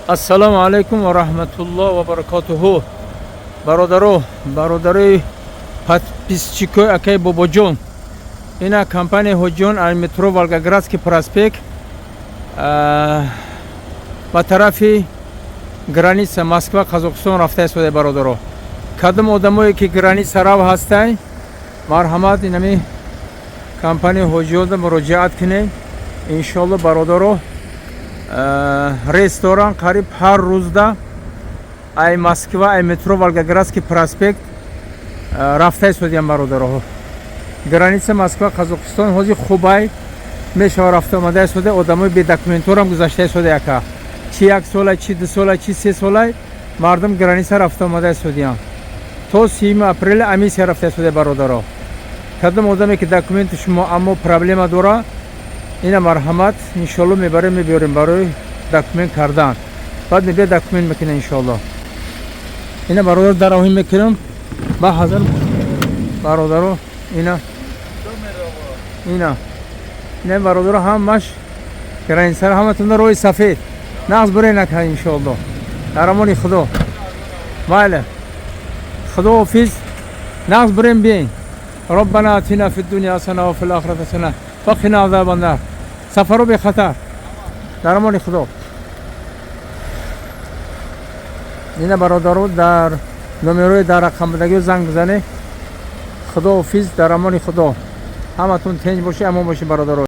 Ассалому алайкум ва раҳматуллоҳ ва баракотуҳу. Бародаро, бародарои подписчикои акаи Бобоҷон, ина компания Ҳоҷиён аз метро Волгоградский проспект ба тарафи граница Москва, Қазоқистон рафта истода. Бародаро, кадом одамое ки граница рав ҳастай, марҳамат, инами компания Ҳоҷиёнда муроҷиат кунед, иншоалло. Бародаро, рейс доран қариб ҳар рӯзда ай Москва, ай метро Волгоградский проспект рафта истодиям. Бародаро, граница Москва, Қазоқистон ҳозир хубай, мешава рафта омада истода. Одамои бедокументторам гузашта истода, яка чи як сола, чи 2 сола, чи 3 солай мардум граница рафта омада истодиям. То 30 апреля амисия рафта истода. Бародаро, кадом одаме ки документи шумо аммо проблема дора, ина марҳамат, иншоалло, мебарем, мебиёрем барои документ кардан. Баъд мебия, документ мекунем, иншоалло. Ина, бародар, дароҳӣ мекунам ба ҳазар. Бародаро, ина, бародаро, ҳамаш границара, ҳаматонда роҳи сафед нағз буре нака, иншоалло. Дар амони Худо, майли, худоҳофиз, нағз бурем, биен. ربنا آتنا في الدنيا حسنة وفي الآخرة حسنة وقنا عذاب النار. Сафаро бехатар, дар амони Худо. Ина, бародаро, дар номерои дар рақамбудагиё занг бизанед. Худоҳофиз, дар амони Худо, ҳаматон тинҷ бошед, амон бошед, бародаро.